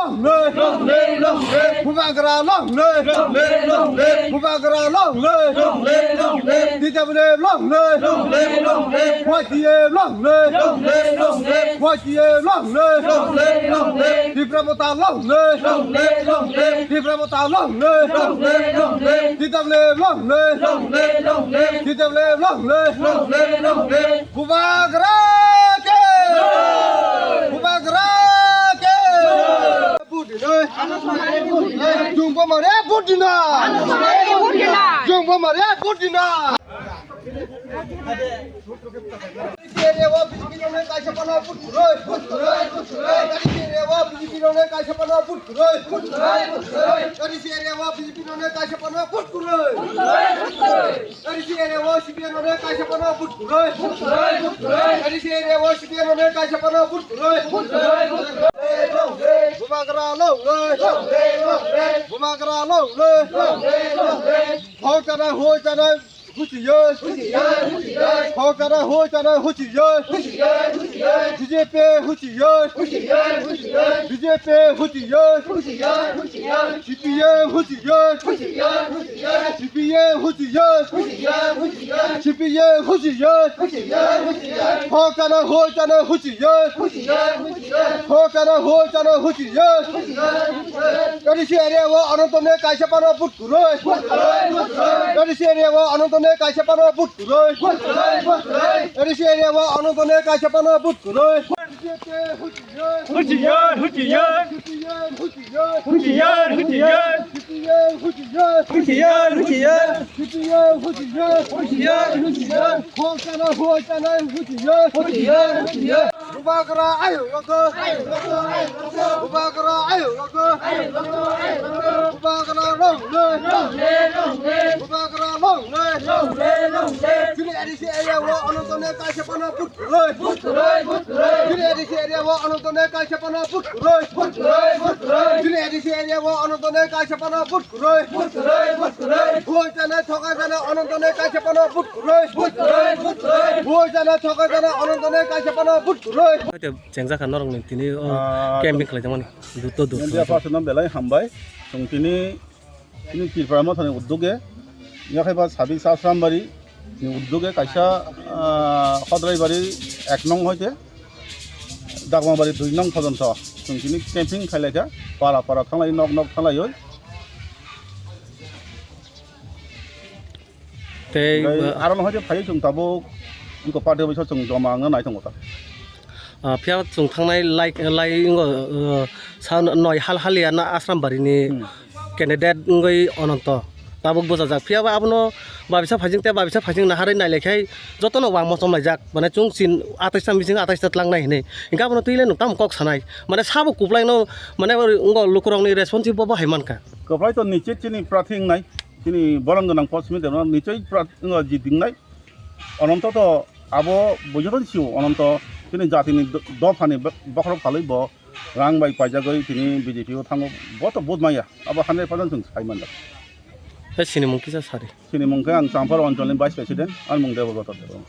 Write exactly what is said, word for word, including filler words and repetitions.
Long live! Long live! Long live! Bubagra long live! Long live! Long live! Bubagra long live! Long live! Long live! T W F long live! Long live! Long live! Y T F long live! Long live! Long live! Y T F long live! Long live! Long live! Tipra Motha long live! Long live! Long live! Tipra Motha long live! Long live! Long live! T W F long live! Long live! Long live! T W F long live! Long live! Long live! Bubagra ke! Bubagra ke! Vote dinoi. Jumbo mare vote dina. Jumbo mare vote dina. Area wa B J P nongnai kaisa pano vote kuroi. Area wa B J P nongnai kaisa pano vote kuroi. Area wa B J P nongnai kaisa pano vote kuroi. Eri si ere wo si biya no ne kaisa pano but kuroi. Eri si ere wo si biya no ne kaisa pano but kuroi. Bubagra long live. Bubagra long live. Hoi chana, hoi chana, huchi yoi. Hoi chana, hoi chana, huchi yoi. B J P huchi yoi. B J P huchi yoi. C P M huchi yoi. C P M huchi yoi. C P M huchi yoi. Hoi chana, hoi chana, huchi yoi. Hoi chana, hoi chana, huchi yoi. Eri si ere wo Ananto ne kaisa pano but kuroi. Eri si ere wo Ananto ne kaisa pano but kuroi. Eri si ere wo Ananto ne kaisa pano but kuroi. Huchi yar, huchi yar. Huchi yar, huchi yar. Huchi yar, huchi yar. Huchi yar, huchi yar. Huchi yar, huchi yar. Huchi yar, huchi yar. Hoi chana, hoi chana, huchi yar. Huchi yar, huchi yar. Bubagra ayo logo. Bubagra ayo logo. Bubagra long live. Bubagra long live. Chini A D C area wo Ananto ne kaisa pano but kuroi. Chini A D C area wo Ananto ne kaisa pano but kuroi. Chini A D C area wo Ananto ne kaisa pano but kuroi. Hoi chana thoka chana Ananto ne kaisa pano but kuroi. Hoi chana thoka chana Ananto ne kaisa pano but kuroi. Hoite chengjak kha norok ni tini o Ah, camping khlai tongmani. Duto dur. Media person no belai hambai. Chwng tini, tini Tripura Motha ni uddoge, yakhai ba Sabik Sasrambari ni uddoge kaisa, ah, Hodraibari ek nong hoite Dagmabari dui nong pojonto chwng tini camping khailai kha, para para thanglai, nok nok thanglaioi. Tei, Tei, uh, aro no hoite phai chwng tabuk wngkha party office o chwng joma wngna nai tongo ta. Ah, phiya chwng thangnai lai, lai wngkha, uh, sa noi hal haliya na Asrambari ni Hmm. candidate wngwi Ananto tabuk bwchajak. Phiya ba abono babisa phaising tei babisa phaising naharwi nailaikhai jotono wang mochom laijak. Mane chwng chin atais ta meeting atais ta tlangnai hinwi. Hinkhe abono twi le nwng tamo kok sanai. Mane sabo kuplai no mane wngkha lukurok ni responsive bo bo hai mankha. Kwplai to nichit chini prathi wngnai. Chini borong gwnang post simi deno nichoi pra-, wngkha jidingnai. Ananto to abo bujoto sio, Ananto chini jatini do-, dophani bo-, bokhorok phalwi bo rang bai paijagwi tini B J P o thango, bo to vote maya. Abo hundred percent chwng sai manjak. Hai sinimung kisa sari. Sinimung khe ang Champar oncholni vice president, ani mung Debogota Debbarma.